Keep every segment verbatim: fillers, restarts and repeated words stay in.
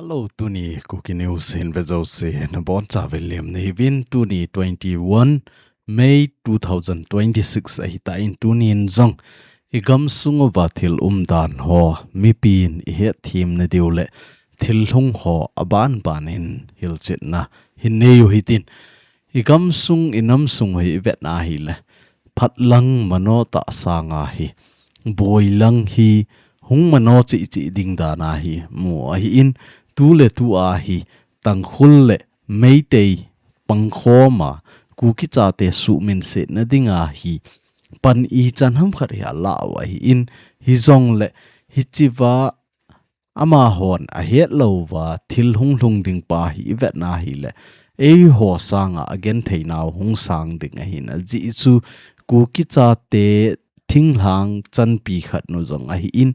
Hello, tuni Kuki News hin ve jouse nabonchauvin liemna hiuvin. Tuni twenty-one May two thousand twenty-six ahitan, tunin jong igamsung uva thil umdan ho mipin ihet themna diu le thil hung ho abanbanin hilchetna hin neiu hitin. Igamsung, inamsung hi ivetna hile, phatlang mano tah sanga hi, boilang hi hung mano cheh cheh ding dan ahi mu ahin, tuletu ahi Tangkhul le Meitei pangkhoma Kuki chate suhminsetna dinga hi pan ichan hamkhat hi alah u ahin, hijongle hichea amahon ahetlouva thil hung lhung ding pa hi ivetna hile, eiho sanga agentheinau hung sang ding ahin, ajeh chu Kuki chate thinglhang chanpi khat nu jong ahin,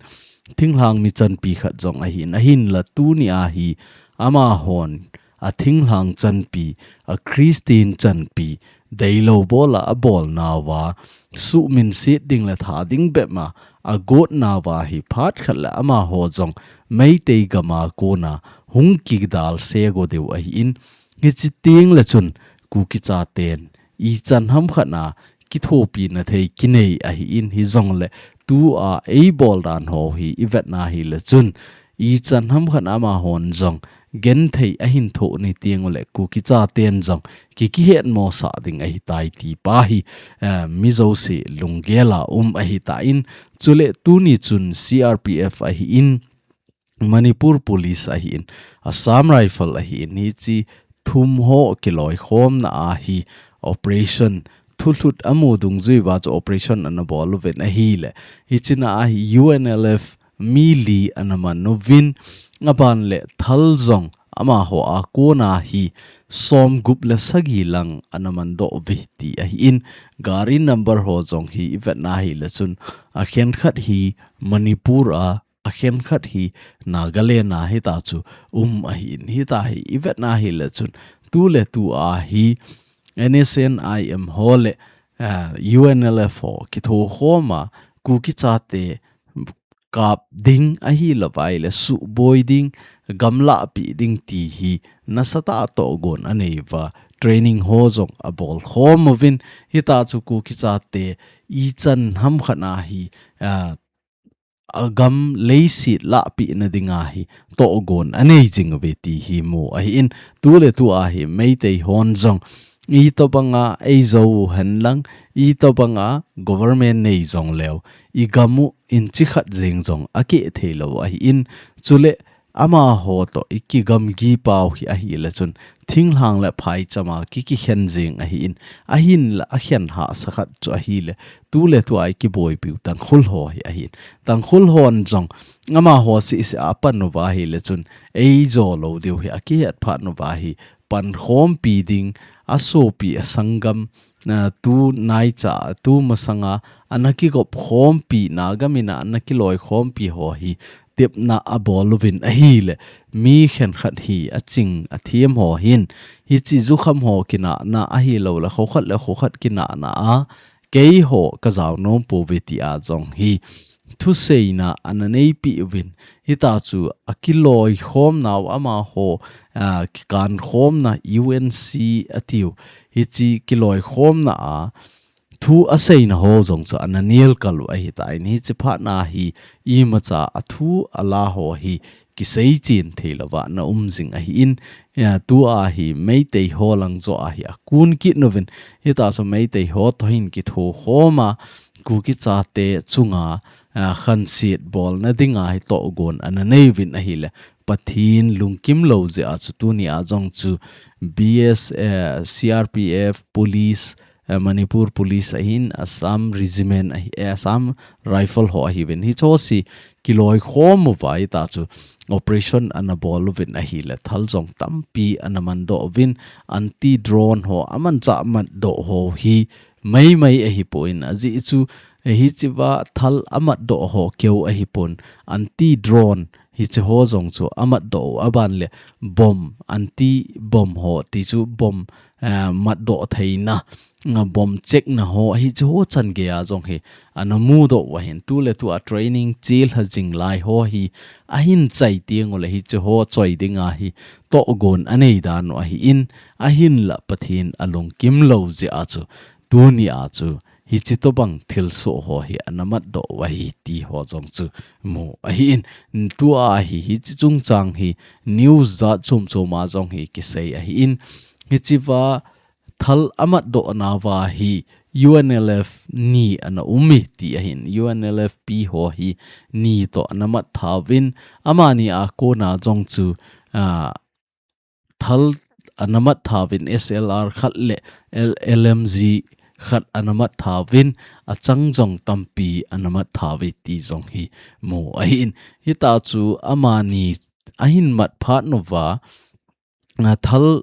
thinglhang mi chanpi khat jong ahin, ahinla tuni ahi amahon athinglhang chanpi, a Christian chanpi, deilou bola abolnauva, suhminset ding le tha ding bepma agotnauva hi phat khat le amaho jong Meitei gama kona hung kidalse go diu ahin, hiche tengle chun Kuki chaten ichan hamkhat a kithopina thei kinei ahin, hijongle tua eibol dan ho hi ivetna hile chun ichan hamkhat a amahon jong genthei ahin thoh ni tengule Kuki chaten jong ki, kihetmosah ding ahitai ti pa hi, eh, mi jouse lunggel a um ahitan, chule tuni chun C R P F ahin, Manipur Police ahin, Assam Rifle ahin, hiche thum ho kiloikhomna ahi operation thulhut amu dungjuiva chu operation anabol uvin ahile, hichea hi U N L F mi li anaman uvin, aban le thal jong amaho a kona hi somgup le sagi lang anaman doh uve ti ahin, gari number ho jong hi ivetna hile chun akhenkhat hi Manipur a, akhenkhat hi Nagaland a hita chu um ahin, hita hi ivetna hile chun tuletu ahi N S N I M ho le, ah, U N L F ho kithokhoma Kuki chate kap ding ahilouva ahile suhboi ding, gamlahpi ding ti hi nasatah a tohgon aneiuva training ho jong abolkhom uvin, hita chu Kuki chate ichan hamkhat a hi, ah, agam leiset lahpehna dinga hi tohgon anei jing uve ti hi mu ahin, tuletu ahi Meitei hon jong itobanga eijou uhen lang, itobanga government nei jongleu, igam u inchi khat jeng jong akeh theilou ahin, chule amaho toh ikigamgi pau hi ahile chun thinglhang le phaichama ki, kikhen jeng ahin, ahinla akhen hahsa khat chu ahile, tuletu a ikiboipiu Tangkhul ho hi ahin, Tangkhul hon jong amaho sehseh a apan uva ahile chun eijo lou diu hi akihet phat uva hi pankhompi ding, asopi asanggam, ah, tu naicha, tu masanga ana kigop khompi, Naga mina ana kiloikhompi ho hi tepna abol uvin ahile, mi khenkhat hi aching athem ho hin, hiche jukham ho kinahna ahiloule khokhat le khokhat kinahna a keiho kajao nom pouve tia jong hi thuseina ana neipeh uvin, hita chu akiloikhomnau amaho, ah, kikankhomna U N C atiu, hiche kiloikhomna a thu aseina ho jong chu ana nelkal u ahitan, hiche phatna hi imacha athu ala ho hi kiseichen theilouva ana um jing ahin, tua hi Meitei ho lang joh a hi akun kit uvin, hita chu Meitei ho toh hin kithokhoma Kuki chate chunga, ah, khanset bolna dinga hi tohgon ana neiuvin ahile, Pathen lungkim lou jeh a chu tunia jong chu B S, eh, C R P F, Police, eh, Manipur Police ahin, Assam Regiment ahi, eh, Assam Rifle ho ahiuvin, hiche ho si kiloikhom uva hita chu operation ana bol uvin ahile, thal jong tampi ana mandoh uvin, anti drone ho amanchah matdoh ho hi maimai ahipon, ajeh chu hichea thal amatdoh ho keu ahipon, anti drone hiche ho jong chu amatdoh u, aban le bomb, anti bomb ho ti chu bomb, eh, matdoh theina nga bomb check na ho, hiche ho chan gei a jong hi ana mudoh uva hin, tu le tu a training chelha jing lai ho hi ahin chai teng ule hiche ho choi dinga hi tohgon anei dan u ahin, ahinla Pathen alungkim lou jeh a chu tuni a chu hiche tobang thilsoh ho hi ana matdoh uva hi ti ho jong chu mu ahin, tua hi hiche chungchang hi news jat chom chom a jong hi kisei ahin, hichea thal amatdoh nauva hi U N L F ni ana um e ti ahin, U N L F P ho hi ni toh ana mat thauvin, amani a kona jong chu, a, thal ana mat thauvin S L R khat le L-, L M G khat ana mat thauvin, achang jong tampi ana mat thauve ti jong hi mu ahin. Hita chu amani ahin mat phat nauva, a, thal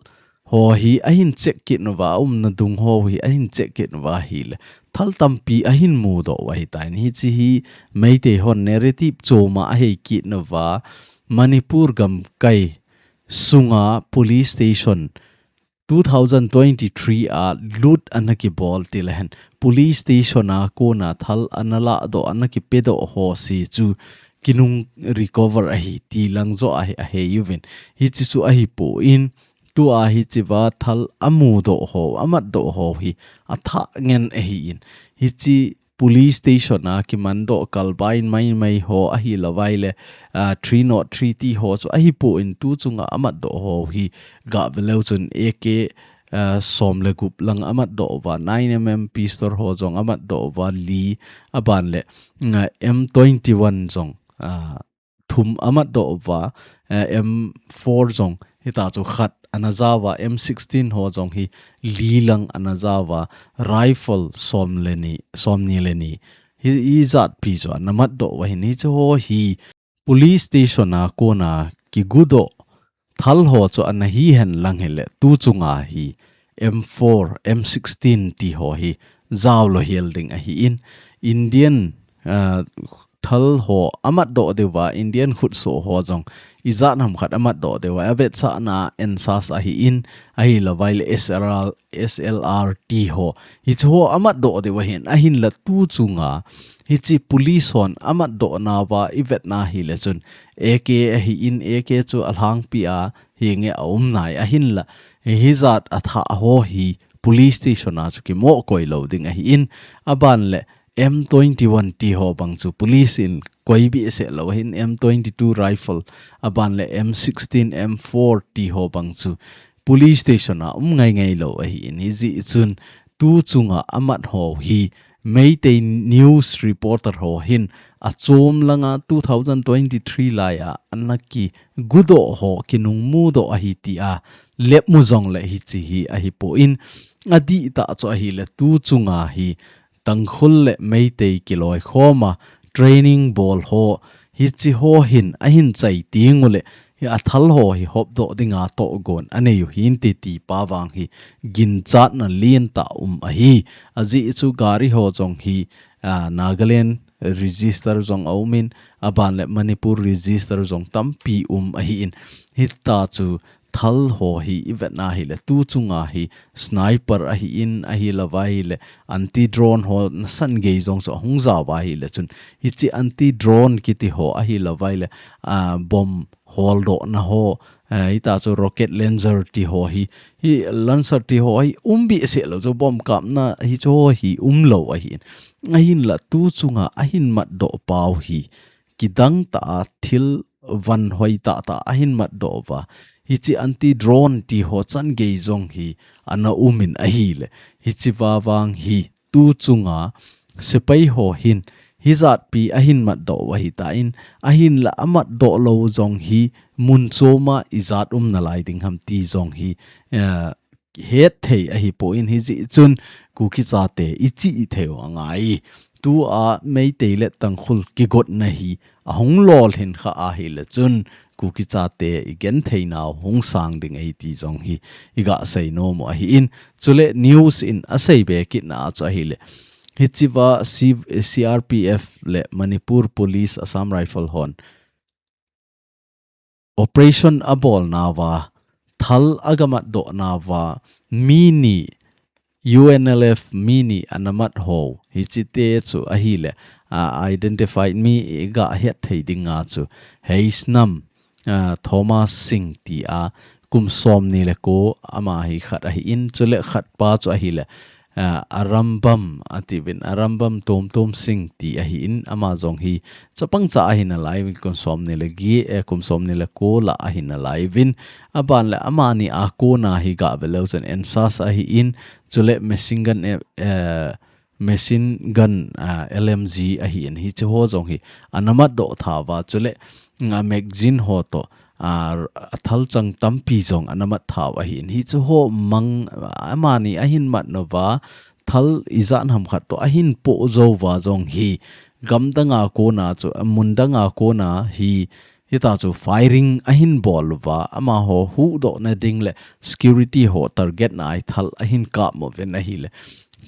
ho hi ahin check kit nauva, umna dung ho hi ahin check kit nauva hile thal tampi ahin mudoh uva hitan. Hiche hi Meitei hon narrative chom a ahei kit nauva, Manipur gamkai sunga police station two thousand twenty-three a loot ana kibol ti le hen, police station a kona thal ana lahdoh, ana kipedoh ho se chu kinung recover ahi ti lang joh ahi, ahei uvin. Hiche chu ahipon, tua hichea thal amudoh ho, amatdoh ho hi athah ngen ahin. Hiche police station a kimandoh kalbai maimai ho ahilouva ile, a, three nought three ti ho chu ahipon, tu chunga amatdoh ho hi gah ve leu chun A K, a, som le gup lang amatdoh uva, nine M M pistol ho jong amatdoh uva li, aban le, a, M twenty-one jong, a, thum amatdoh uva, eh, M four jong hita chu khat ana jao uva, M sixteen ho jong hi li lang ana jao uva, rifle som le ni, somni le ni hi, ijat pi chu ana matdoh uva hin, hiche ho hi police station a kona kigudoh thal ho chu ana hihen lang hile, tu chunga hi M four, M sixteen ti ho hi jao lou hel ding ahin, Indian, ah, thal ho amatdoh diu va, Indian khutsoh ho jong ijat ham khat amatdoh diu va, avetsahna ensas ahin, ahilouva ile S L R, S L R ti ho, hiche ho amatdoh diu ahin, ahinla tu chunga hiche police hon amatdoh nauva ivetna hile chun A K ahin, A K chu alhangpi a hinge aum nai, ahinla hijat athah ho hi police station a chu kimoh koi lou ding ahin, aban le M twenty-one ti ho bang chu police in koi behseh lou ahin, M twenty-two rifle, aban le M sixteen, M four ti ho bang chu police station a um ngai ngai lou ahin, hijeh chun tu chunga amat ho hi Meitei news reporter ho hin achom langa two thousand twenty-three lai a ana kigudoh ho, kinung mudoh ahi tia lepmu jongle hiche hi ahipon, adihtah chu ahile tu chunga hi Tangkhul le Meitei kiloikhoma training bol ho, hiche ho hin ahin chai teng ule hi athal ho hi hopdoh dinga tohgon anei u hinte ti pa vang hi ginchatna lentah um ahi. Ajeh chu gari ho jong hi, a, Nagaland register jong aumin, aban le Manipur register jong tampi um ahin, hita chu thal ho hi ivetna hile tu chunga hi sniper ahin, ahilouva ile anti drone ho nasan gei jong chu ahung jao uva hile chun, hiche anti drone kiti ho ahilouva ile, a, bomb holdohna ho, a, hita chu rocket launcher ti ho hi, hi launcher ti ho hi um behseh lou chu, bomb kapna hiche ho hi um lou ahin, ahinla tu chunga ahin matdoh pau hi kidang tah a thil van hoi tah tah ahin matdoh uva, hiche anti drone ti ho chan gei jong hi ana umin ahile, hichea vang hi tu chunga sepai ho hin hijat pi ahin matdoh uva hitan, ahinla amatdoh lou jong hi mun choma ijat umna lai ding ham ti jong hi, eh, hetthei ahipon, hijeh chun Kuki chate ichihthei u angai. Tua Meitei le Tangkhul kigotna hi ahung lolhin kha ahile chun Kuki chate igenthei nau hung sang ding ahi ti jong hi iga seinom u ahin. Chule news in asei be kitna a chu ahile, hichea C-, C R P F le Manipur Police, Assam Rifle hon operation abol nauva, thal aga matdoh nauva, mi ni U N L F mi ni ana mat ho, hichite chu ahile, a, identified mi iga het thei dinga chu, Heisnam, a, Thomas Singh tia, kum som ni le ko ama hi khat ahin, chule khat pa chu ahile, a, Arambam atiuvin, Arambam Tomtom Singh ti ahin, ama jong hi chapang cha ahi nalaiuvin, kum som ni le gi, eh, kum som ni le ko lah ahi nalaiuvin, aban le amani a kona hi gave leu chun ENSAS ahin, chule machine gun, eh, eh, machine gun, ah, L M G ahin, hiche ho jong hi ana mat doh thauva, chule, mm, a magazine ho toh, ah, a thalchang tampi jong ana mat thau ahin, hiche ho mang, amani ahin mat nauva, thal ijat ham khat toh ahin po jouva jong hi, gamdanga kona chu, mundanga kona hi, hita chu firing ahin bol uva, amaho huhdoh na ding le security ho target na a thal ahin kap uvin ahile,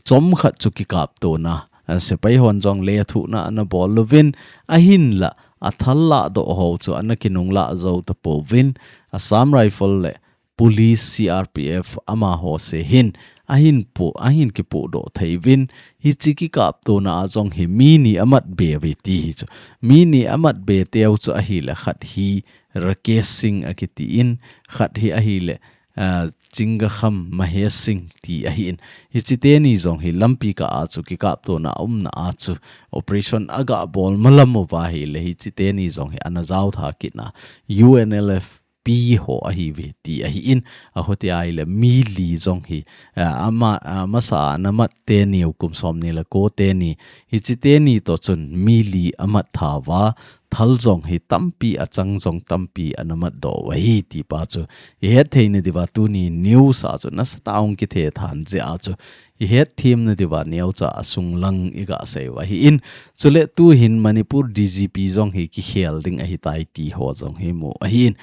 chomkhat chu kikaptona, a, sepai hon jong lethuhna ana bol uvin, ahinla, a thal lahdoh ho chu ana kinunglah jou tapouvin, Assam Rifle le Police, C R P F amaho se hin, ahin po, ahin kipodoh thei uvin, hiche kikaptona a jong hi mi ni amat be uve ti hi chu. Mi ni amat be teu chu ahile khat hi Rakesh Singh akitin, khat hi ahile, ah, Chingakham Mahesh Singh ti ahin. Hiche teni jong hi lampi kah a chu kikaptona umna a chu operation aga bol malam uva ahile hiche teni jong hi ana jaotha kitna U N L F pi ho ahiuve ti ahin, akhuti ahile mi li jong hi, ah, ama, ah, masa ana mat teni u kum som ni le ko teni, hiche teni toh chun mi li amat thauva, thal jong hi tampi achang jong tampi ana mat doh u ahi ti pa chu ihet thei nadiuva tuni news a chu nasatah a hung kithe than jeh a chu ihet them nadiuva neocha asung lang iga sei u ahin, chule tuhin Manipur D G P jong hi kikhel ding ahitai ti ho jong hi mu ahin.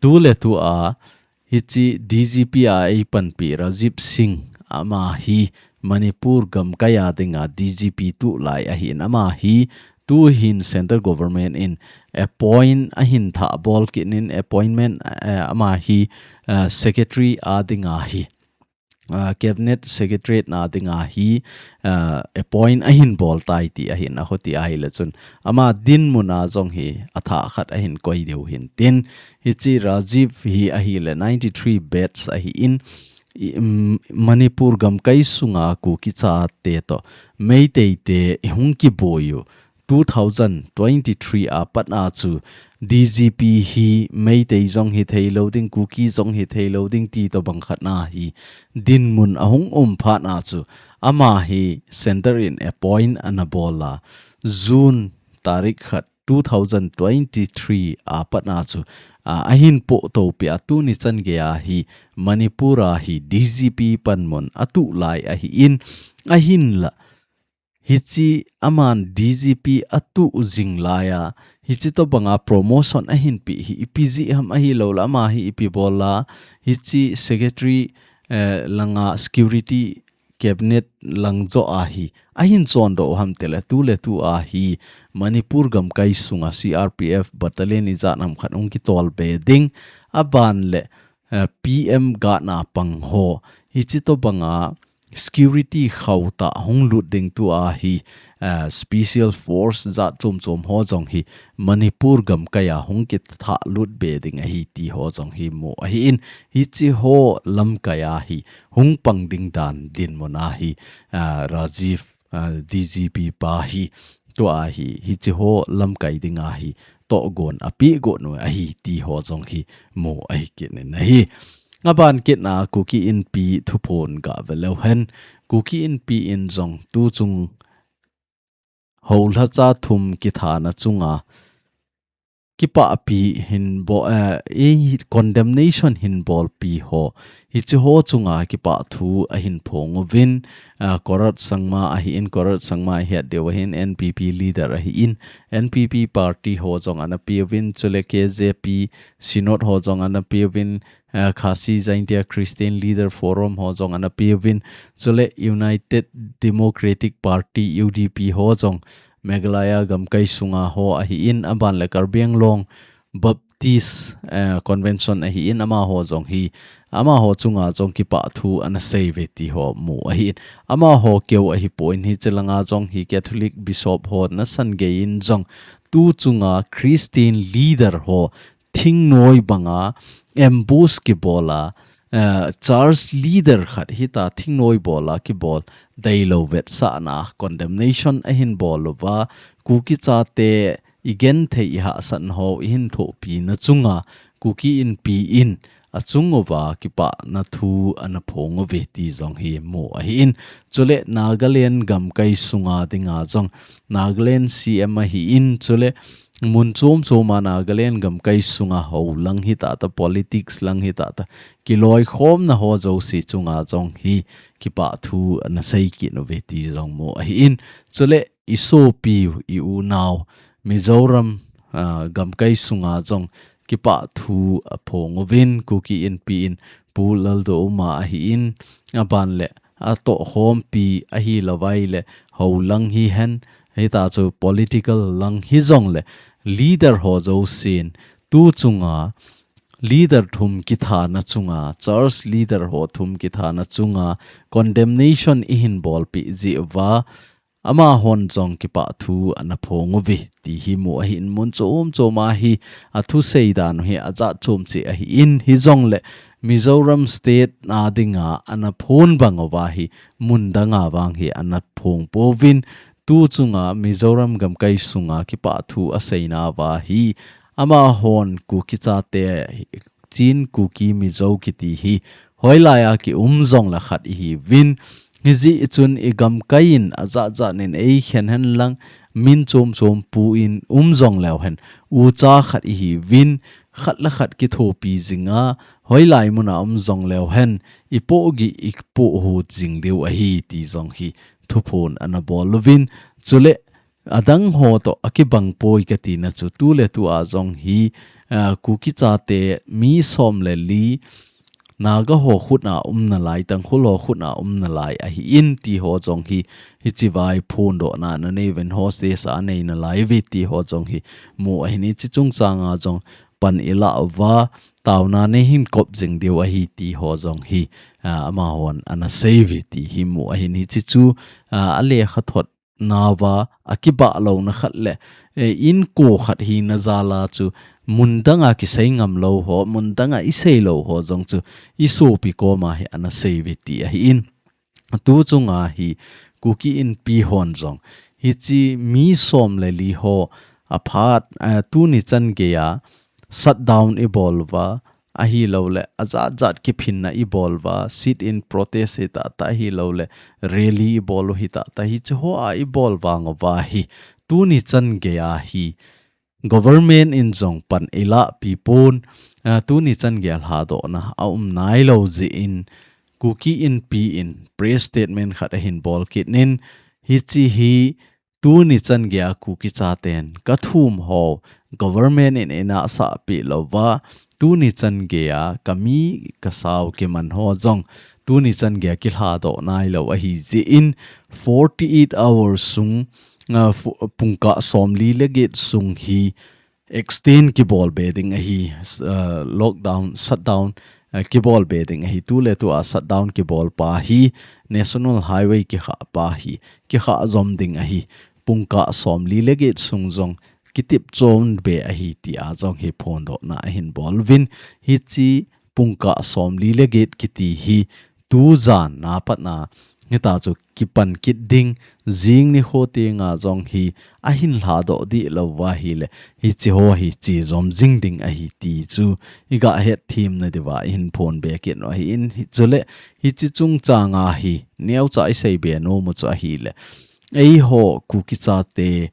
Tu le tu a, hiche D G P a eipanpi Rajiv Singh ama hi Manipur gamkai a dinga D G P tulai ahin, ama hi tuhin central government in appoint ahin thah bol kit in appointment, eh, ama hi, eh, secretary a dinga hi, ah, cabinet secretary na dinga hi, ah, appoint ahin bol tai ti ahin, akhuti ahile chun ama dinmun a jong hi athah khat ahin koi diu hintin, hiche Rajiv hi ahile ninety-three batch ahin, i, um, Manipur gamkai sunga Kuki chate toh Meitei te hung kiboi u two thousand twenty-three a pat a chu D G P hi Meitei jong hithei lou ding, Kuki jong hithei lou ding ti tobang khat na hi dinmun ahung um phat na chu ama hi center in appoint ana bol a, June tarik khat two thousand twenty-three a pat na chu, a, ahin pohto peh a tuni chan gei a hi Manipur a hi D G P panmun atu lai ahin, ahinla hiche aman D G P atu jing lai a, hiche tobanga promotion ahin pe hi ipi jeh ham, ahilouleh ama hi ipi bol a, hiche secretary, eh, langa security cabinet lang joh a hi ahin chondoh u ham tile, tu le tu a hi Manipur gamkai sunga C R P F battalion ijat ham khat hung kitol be ding, aban le, eh, P M gahna pang ho, hiche tobanga security khauh tah hung lut ding, tu a hi, eh, special force jat chom chom ho jong hi Manipur gamkai a hung kithah lut be ding ahi ti ho jong hi mu ahin, hiche ho lamkai a hi hung pang ding dan dinmun a hi, ah, Rajiv, ah, D G P pa hi, tu a hi, hiche ho lamkai ding a hi tohgon apeh got u ahi ti ho jong hi mu ahi kit in ahi. Aban kit na Kuki Inpi thuphon gave leu hen, Kuki Inpi in jong tu chung houlhacha thum kithana chunga kipahpi hin bol, eh, i condemnation hin bolpi ho, hiche ho chunga kipah thu ahin phong uvin, ah, Conrad Sangma ahin, Conrad Sangma ihet diu ahin, N P P leader ahin, N P P party ho jong ana pe uvin, chule K J P synod ho jong ana pe uvin, eh, Khasi Jaintia Christian Leader Forum ho jong ana pe uvin, chule United Democratic Party, U D P ho jong Meghalaya gamkai sunga ho ahin, aban le Karbi Anglong Baptist, eh, Convention ahin, amaho jong hi amaho chunga jong kipah thu ana sei uve ti ho mu ahin. Amaho keu ahipon hiche langa jong hi Catholic Bishop ho nasan geiyin jong tu chunga Christian leader ho thingnoi banga ambush kibola, eh, church leader khat hita thingnoi bola kibol deilou vetsahna condemnation ahin bol uva, Kuki chate igenthei ihahsatna ho ihin thohpi na chunga Kuki Inpi in achung uva kipahna thu ana phong uve ti jong hi mu ahin. Chule Nagaland gamkai sunga dinga jong Nagaland C M ahin, chule mun chom choma Nagaland gamkai sunga ho lang hitata, politics lang hitata, kiloikhomna ho jouse chunga jong hi kipah thu ana sei kit uve ti jong mu ahin. Chule isopi, i unau Mizoram, ah, gamkai sunga jong kipah thu aphong uvin, Kuki Inpi in Pu Lalduhoma ahin, aban le atohkhompi ahilouvai le ho lang hihen, hita chu political lang hijongle leader ho jousen tu chunga leader thum kithana chunga, church leader ho thum kithana chunga condemnation ihin bolpi jeh uva, amahon jong kipah thu ana phong uve ti hi mu ahin. Mun chom choma hi athusei dan u hi ajat chom cheh ahin, hijongle Mizoram State a dinga ana phong bang uva hi mun danga vang hi ana phong pouvin, tu chunga Mizoram gamkai sunga kipah thu aseina uva hi amahon Kuki chate Chin, Kuki, Mizo kiti hi hoilai a kium jongle khat ihiuvin, hijeh chun igamkai in ajat jat in eikhen henlang, min chom chom puin um jongleu hen, ucha khat ihiuvin, khat le khat kithopi jinga, hoilai muna um jongleu hen, ipohgih ipohhu jing diu ahi ti jong hi thuphon ana bol uvin, chule adang ho toh akibang poi katina chu tuletua jong hi, ah, Kuki chate mi som le li Naga ho khutna um nalai, Tangkhul ho khutna um nalai ahin ti ho jong hi, hiche vai phondohna nanei uvin, hostage a nei nalai uve ti ho jong hi mu ahin, hiche chungchanga jong pan ilah uva, taona neihin kop jing diu ahi ti ho jong hi, ah, amahon ana sei uve ti hi mu ahin, hiche chu, ah, alekha thot nauva akibah louna khat le, eh, inko khat hina jal a chu mun danga kisei ngam lou ho, mun danga isei lou ho jong chu isopi koma hi ana sei uve ti ahin. Tu chunga hi Kuki Inpi hon jong hiche mi som le li ho aphat, eh, tuni chan geiya shutdown ibol uva, ahilouleh ajat jat kiphinna ibol uva, sit in protest hitata, ahilouleh rally ibol u hitata, hiche hoa ibol vang uva hi tuni chan geiya hi government in jong pan eilah pi pon, ah, tuni chan geiya lhadohna aum nailou jeh in Kuki Inpi in press statement khat ahin bol kit in, hiche hi tuni chan geiya Kuki chaten kathum ho government in einasah peh louva, tuni chan geiya kami kasao kiman ho jong tuni chan geiya kilhadoh nailou ahi jeh in forty eight hours sung, ah, fu-, pungkah somli le get sung hi extend kibol be ding ahi, s-, ah, lockdown, shutdown, ah, kibol be ding ahi, tuletua shutdown kibol pa hi, National Highway kikha pa hi, kikha jom ding ahi, pungkah somli le get sung jong kitep chom be ahi tia jong hi phondohna ahin bol uvin, hiche pungkah somli le get kiti hi tujan a pat a, hita chu kipan kit ding, jing nikho tenga jong hi ahin lhadoh dih louva ahile, hiche ho hi che jom jing ding ahi ti chu iga het themna diuva ihin phon be kit u ahin, hi chule hiche chungchanga hi neocha isei be nom u chu ahile, eiho Kuki chate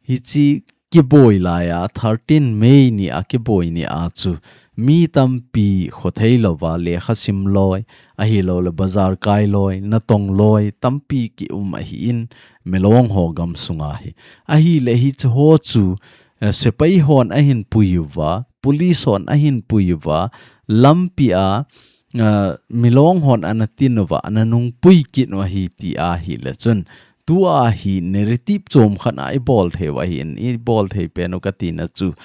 hiche kiboi laiya, thirteen May nia kiboi nia chu mi tampi khothei louva, lekha sim loi, ahilouleh bazar kai loi, natong loi, tampi kium ahin, Milong ho gamsunga hi. Ahile hiche ho chu, eh, sepai hon ahin pui uva, police hon ahin pui uva, lampia, ah, Milong hon ana tin uva, ana nungpui kit u ahi ti ahile chun, tua hi narrative chom khat a ibol thei u ahin, ibol thei pen u katina chu,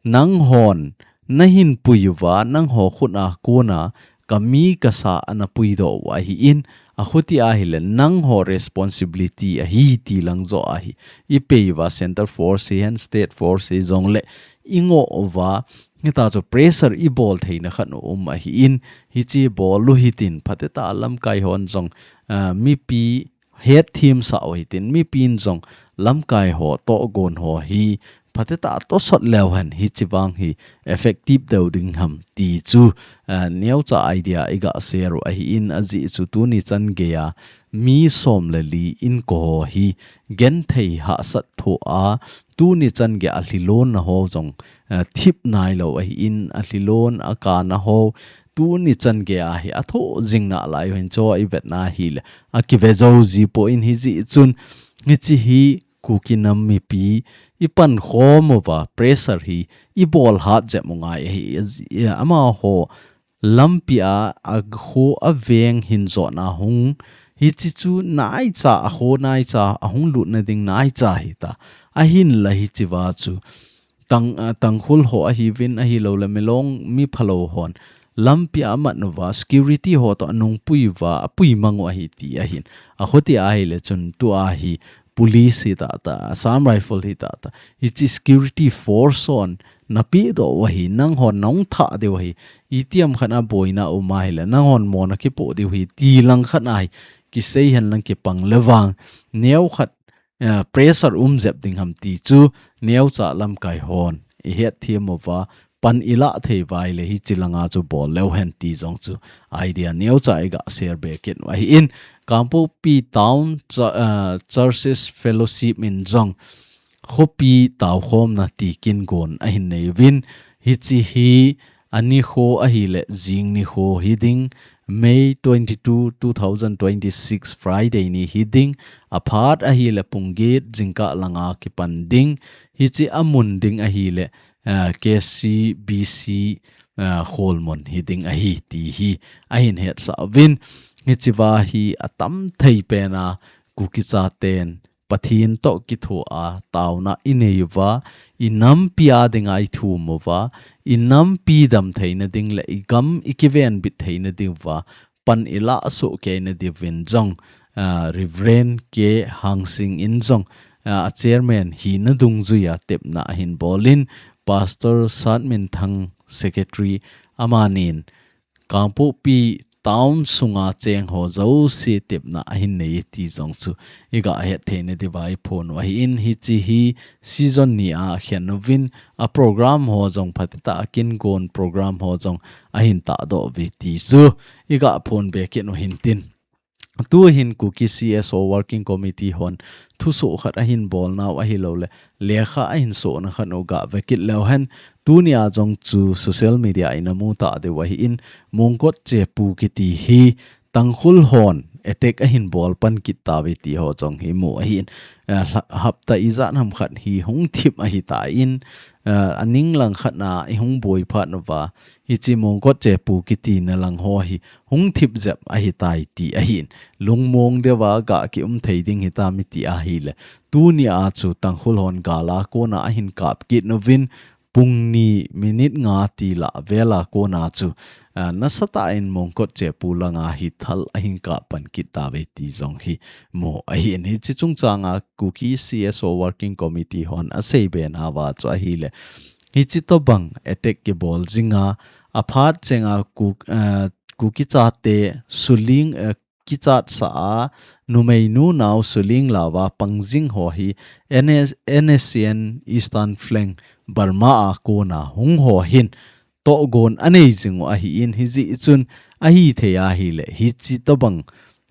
nanghon nahin pui uva, nangho khut a kona kami kasa ana puidoh u ahin, akhuti ahile nangho responsibility ahi ti lang jo ahi. Ipei uva central force hihen state force hijongle ingoh uva, hitachu pressure ibol theina khat u um ahin, hiche bol u hitin phatechan lamkai hon jong, ah, mipi hetthem sah u hitin, mipin jong lamkai ho tohgon ho hi phatechan tosot leu hen hiche vang hi effective deu ding ham ti chu, ah, neocha idea iga share u ahin, ajeh chu tuni chan geiya mi som le li inko ho hi genthei hahsat thoh a, tuni chan geiya alhilon na ho jong, ah, thip nailou ahin, alhilon akana ho tuni chan geiya hi athoh jing nalai u hin chu ivetna hile akive jou jipoi, hijeh chun hiche hi Kuki nam mipi ipankhom uva pressure hi ibol hat jep u ngai ahi. Amaho lampi a akho aveng hin jotna hung, hiche chu naicha, akho naicha ahung lutna ding naicha hita. Ahinla hiche va chu Tang, ah, Tangkhul ho ahiuvin, ahilouleh Milong mi phalou hon lampi a amat uva, security ho toh anungpui uva, apui mang u ahi ti ahin. Akhuti ahile chun tua hi police hitata, Assam Rifle hitata, hiche security force hon napehdoh u ahi, nanghon nahung thah diu ahi, itiham khat a boina um ahile nanghon mona kipoh diu ahi ti lang khat a hi kisei hen lang kipang le vang, neokhat, eh, pressure um jep ding ham ti chu neocha lamkai hon ihetthem uva, pan ilah thei uva ahile hiche langa chu bol leu hen ti jong chu idea neocha iga share be kit u ahin, Kangpokpi Town Chu-, eh, Churches Fellowship in jong khopi taokhomna ti kin gon ahin nei uvin, hiche hi anikho ahile jing nikho hiding, May twenty-two, two thousand twenty-six, Friday ni hiding, aphat ahile pung get jingkah langa kipan ding, hiche amun ding ahile, ah, K C B C, ah, Kholmun hiding ahi ti hi ahin hetsah uvin, hiche va hi atam thei pena Kuki chaten Pathen toh kithoa taona inei uva, inampi a dinga ithum uva, inampi dam theina ding le igam ikivenbit theina diuva pan ilah soh keina diuvin jong, ah, Reverend K Hangsing in jong, ah, a chairman hina dungjuia tepna ahin bolin, Pastor Satminthang secretary amanin Kangpokpi town sunga cheng ho jouse tepna ahin nei ti jong chu iga hetthei na diuva iphon u ahin, hiche hi season ni a khen uvin, a program ho jong phatechan a kin gon program ho jong ahin tahdoh uve ti chu iga phon be kit u hintin. Tuhin Kuki C S O Working Committee hon thusoh khat ahin bolnau ahilouleh lekha ahin sohna khat u gah ve kit leu hen, tunia jong chu social media a ina mu ta diu ahin, Mongkot Chepu kiti hi Tangkhul hon attack ahin bol pan kit tauve ti ho jong hi mu ahin, eh, hla-, hapta ijat ham khat hi hung thip ahitan, eh, aning lang khat na ihung boi phat uva, hiche Mongkot Chepu kiti na lang ho hi hung thip jep ahitai ti ahin, lungmong deuva gah kium thei ding hitam iti ahile, tunia chu Tangkhul hon gal a kona ahin kap kit uvin, pung ni minute nga ti lah vel a kona chu, ah, nasatah in Mongkot Chepu langa hi thal ahin kap pan kit tauve ti jong hi mu ahin, hiche chungchanga Kuki C S O Working Committee hon asei be nauva chu ahile, hiche tobang attack kibol jinga, aphat chenga Kuk-, ah, Kuki chate suling, eh, kichatsah a, numeinu nao suling lauva pangjing ho hi N S, N S C N Eastern Flank Burma a kona hung ho hin tohgon anei jing u ahin, hijeh chun ahithei ahile, hiche tobang,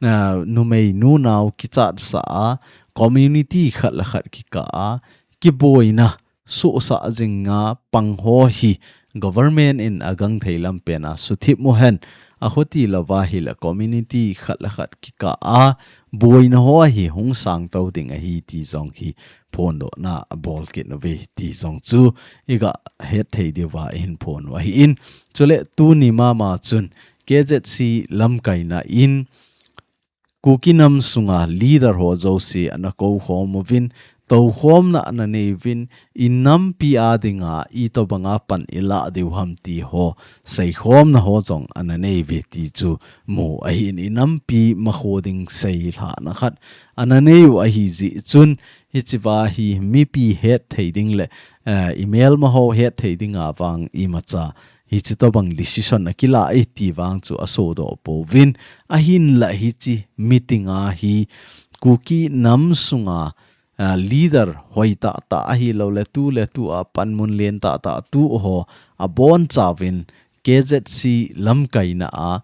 ah, numeinu nao kichatsah a, community khat le khat kikah a, kiboina sohsah jinga pang ho hi government in agangthei lampen a suthip u hen, akhuti louva hile community khat le khat kikah a boina ho hi hung sangtou ding ahi ti jong hi phondohna abol kit uve ti jong chu iga hetthei diuva ihin phon u ahin. Chule tuni mama chun K Z C lamkaina in Kuki nam sunga leader ho jouse ana kou khom uvin, toukhomna ana nei uvin, i nampi a dinga itobanga pan i lah diu ham ti ho seikhomna ho jong ana nei uve ti chu mu ahin, i nampi makho ding seilhahna khat ana nei u ahi jeh chun, hichea hi mipi hetthei ding le, eh, i melma ho hetthei dinga vang imacha hichi tobang decision akilah e ti vang chu asodoh pouvin, ahinla hichi meeting a hi Kuki nam sunga, ah, leader hoi tahtah ahilou le tu le tu a panmun len tahtah tu ho abonchauvin K Z C lamkaina a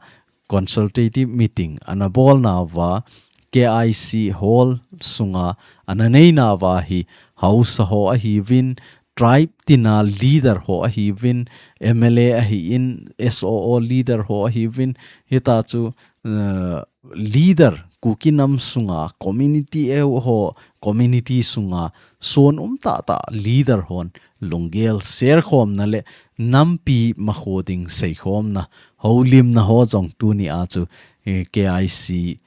consultative meeting ana bolnauva, K I C hall sunga ana neinauva hi haosa ho ahiuvin, tribe tina leader ho ahiuvin, M L A ahin, S O O leader ho ahiuvin, hita chu, eh, leader Kuki nam sunga community eu ho, community sunga son um tahtah leader hon lunggel share khomna le nampi makho ding seikhomna, houlimna ho jong tuni a chu, eh, K I C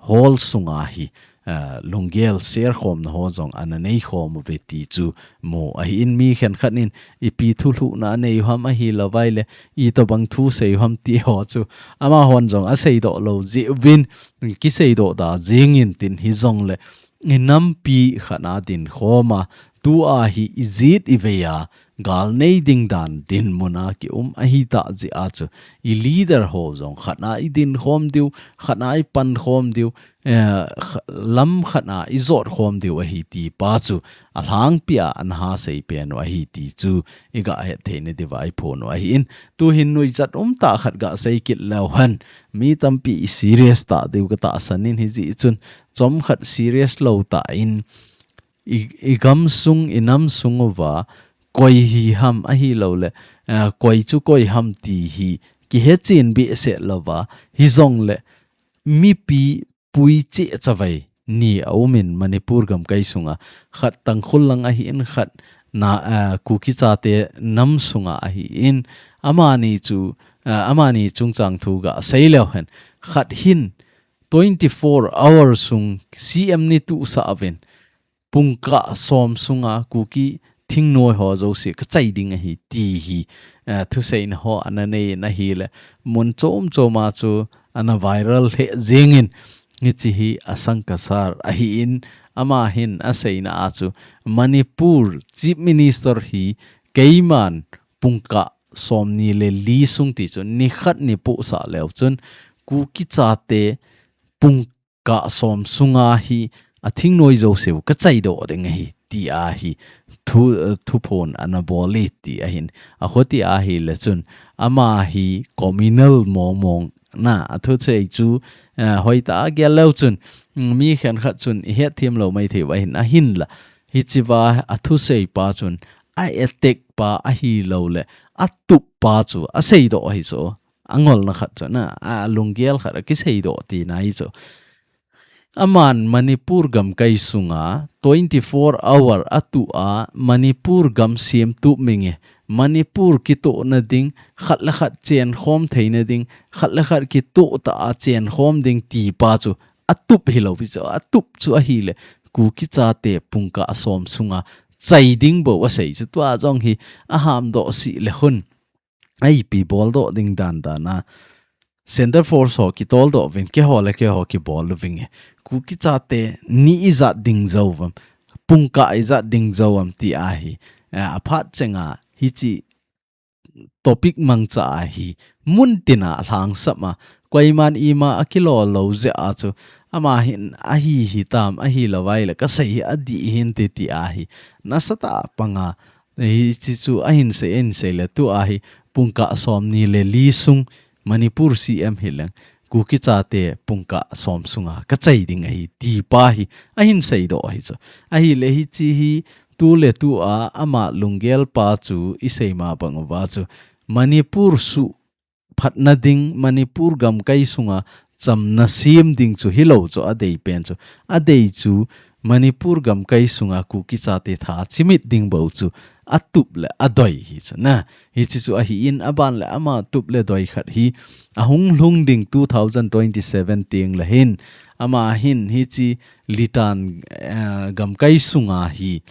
hall sunga hi, ah, lunggel share khomna ho jong ana neikhom uve ti chu mu ahin, mi khenkhat in ipi thulhuhna anei u ham ahilou vai le itobang thu sei u ham ti ho chu amahon jong aseidoh lou jeh uvin, kiseidoh da jingin tin hijongle i nampi khatna dinkhom a, tua hi i jet i vei a, gal nei ding dan dinmun a ki um ahitah jeh a chu, i leader ho jong khatna i dinkhom diu, khatna i pankhom diu, eh, kh-, lam khatna i jotkhom diu ahi ti pa chu, alhangpi a ana ha sei pen u ahi ti chu, i gah hetthei na diuva i phon u ahin, tuhin nuijat umtah khat gah sei kit leu hen, mi tampi i serious tah diu ka tahsan in hijeh chun, chomkhat serious lou tah in, i, i gamsung, i namsung uva, koi hi ham ahilou le, eh, koi chu koi ham ti hi, kihechen behseh louva, hijongle, mipi pui cheh chavai ni aumin Manipur gamkai sunga, khat Tangkhul lang ahin, khat na, eh, Kuki chate nam sunga ahin, amani chu, eh, amani chungchang thu gah sei leu hen, khat hin twenty-four hour sung C M ni tuhsah uvin, pungkah som sunga Kuki thingnoi ho jouse ka chai ding ahi ti hi, eh, thuseina ho ana nei in ahile, mun chom chom a chu ana viral lheh jingin, hichi hi Ashankar ahin, ama hin aseina a chu Manipur Chief Minister hi keiman pungkah somni le li sung ti chu nikhat ni pohsah leu chun Kuki chate pung kah som sunga hi a thingnoi jouseu ka chaidoh ding ahi, ti ahi thu, thuphon ana bol e ti ahin. A khuti ahile chun, ama hi communal mong mong na, a thusei chu, eh, hoitah a gel leu chun, mm, mi khenkhat chun i hetthem lou maithei u ahin, ahinla. Hichea a thusei pa chun, a attack pa ahilou le, a tup pa chu, a seidoh ahi chu. A ngolna khat chu na, a lunggel khat a kiseidoh tina hi chu. Aman Manipur gamkai sunga twenty-four hour a tuh a Manipur gam semtup minge, Manipur kitohna ding, khat le khat chenkhom theina ding, khat le khat kitoh tah a chenkhom ding ti pa chu a tup hilou pi chu, a tup chu ahile Kuki chate pungkah som sunga chai ding bou a sei chu tua jong hi a hamdoh sih le hun. A ipi boldoh ding dan dan a. Center force ho kitoldoh uvin, keiho le keiho kibol uvinge. Kuki chate ni ijat ding jou uvam, pungkah ijat ding jou uvam ti ahi. Eh, a phat chenga hichi topic mangcha ahi. Mun tina lhangsap a, koiman ima a kilolou jeh a chu, ama hin ahi hitam, ahilou vai le, ka sei hi adih hinte ti ahi. Nasatah a panga, hichi chu ahin sei, ahin sei le tu ahi, pungkah somni le li sung Manipur C M hileng, Kuki chate pungkah som sunga ka chai ding ahi, ti pa hi, ahin seidoh ahi chu. Ahile hichi hi, tu le tu a, ama lunggel pa chu, i sei ma bang uva chu, Manipur su phatna ding, Manipur gamkai sunga chamna sem ding chu hilou chu a dei pen chu. A dei chu Manipur gamkai sunga Kuki chate tha chimit ding bou chu atup le adoi hi chu na. Hichi chu ahi in, aban le ama tup le doi khat hi ahung lhung ding two thousand twenty-seven teng le hin, ama hin hichi Litan, eh, gamkai sunga hi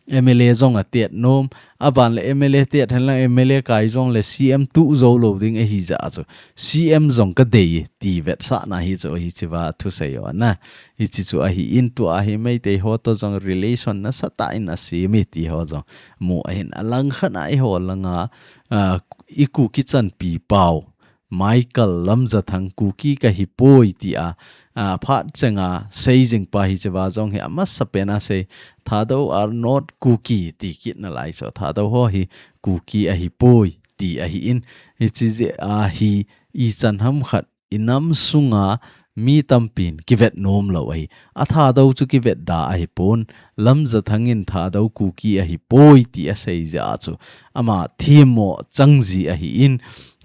M L A jong atet nom, aban le M L A tet hen lang M L A kai jong le C M tu jou lou ding ahi jeh chu, C M jong kadei ti vetsahna hi chu hichi va thusei u na. Hichi chu ahi in, tua hi Meitei ho to jong relation nasatah in asem e ti ho jong mu ahin, alang khat a eiho langa, ah, i Kuki chanpi pau Michael Lamjathang Kuki kahi poi tia, ah, phat chenga seijing pa hichi va jong hi amasapen a sei, Thadou are not Kuki ti kit nalai chu, Thadou ho hi Kuki ahi poi ti ahi in, hichi jeh a hi ichan ham khat inam sunga mi tampin kivet nom lou ahi. A Thadou chu kivet da ahi pon, Lamjathang in Thadou Kuki ahi poi ti asei jeh chu, ama themmo chang ji ahi in,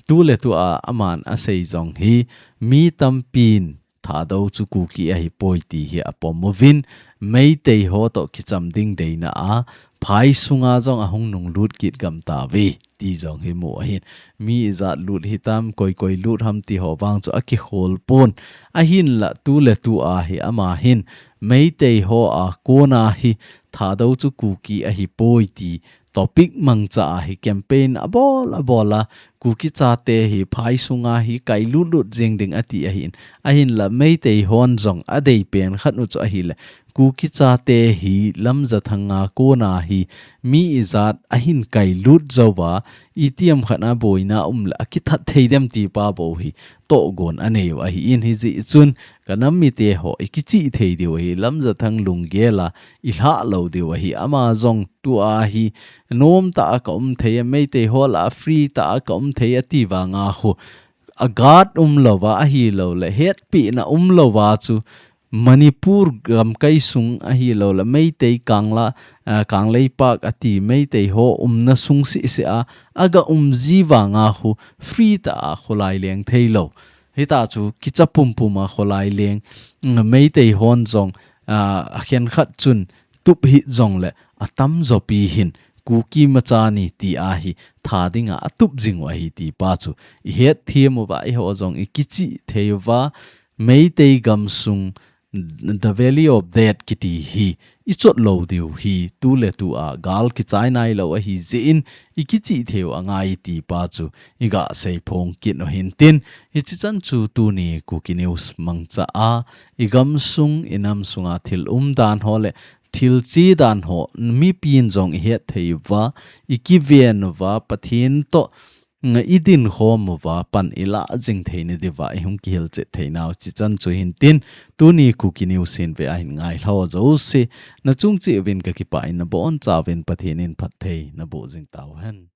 tu le tua aman asei jong hi mi tampin Thadou chu Kuki ahi poi ti hi apom uvin, Meitei ho to kicham ding deina a phai sunga jong ahung nung lut kit gam tauve ti jong hi mu ahin. Mi ijat lut hitam, koi koi lut ham ti ho vang chu akikhol pon. Ahinla tu le tua hi ama hin Meitei ho a kona hi Thadou chu Kuki ahi poi ti topic mangcha a hi campaign abol abol a, Kuki chate hi phai sunga hi kai lut lut jing ding ati ahi in. Ahinla Meitei hon jong adei pen khat u chu ahile, Kuki chate hi Lamjathang a kona hi mi ijat ahin kai lut jou va, itiham khat a boina um le akithat thei dem ti pa bou hi tohgon anei u ahi in, hijeh chun ka nam mite ho i kichih thei diu ahi, Lamjathang lunggel a i lhah lou diu ahi, ama jong tua hi nomtah a ka um thei a, Meitei ho lah a free tah a ka um thei ati vanga khu, a guard um lou va, ahilou le hetpina um lou va chu Manipur gamkai sung ahilou le Meitei Kangla, ah, Kangleipak ati Meitei ho umna sung seh seh a, aga um ji vanga khu free tah a kholai leng thei lou. Hita chu kicha pumpum a kholai leng, mm, Meitei hon jong, ah, akhen khat chun tup hih jong le atam jopi hin Kuki macha ni ti ahi tha dinga atup jing u ahi ti pa chu i hetthem uva, eiho jong i kichih thei uva, Meitei gamsung The Valley of Death kiti hi i chot lou diu hi tu le tua gal kichai nai lou ahi jeh in i kichih thei u angai ti pa chu i ga sei phong kit u hin tin, hichi chan chu tuni Kuki News mangcha a i gamsung i nam sunga thil um dan ho le thil chi dan ho mipin jong i het thei uva, i kiven uva, Pathen to nga i dinkhom uva, pan i lah jing thei na diuva i hung kihil chet thei nau chi chan chu hin tin, tuni Kuki News hin ve ahin ngai lhau jouse, na chung cheh uvin ka kipah in, na bonchauvin Pathen in phatthei na boh jing tau hen.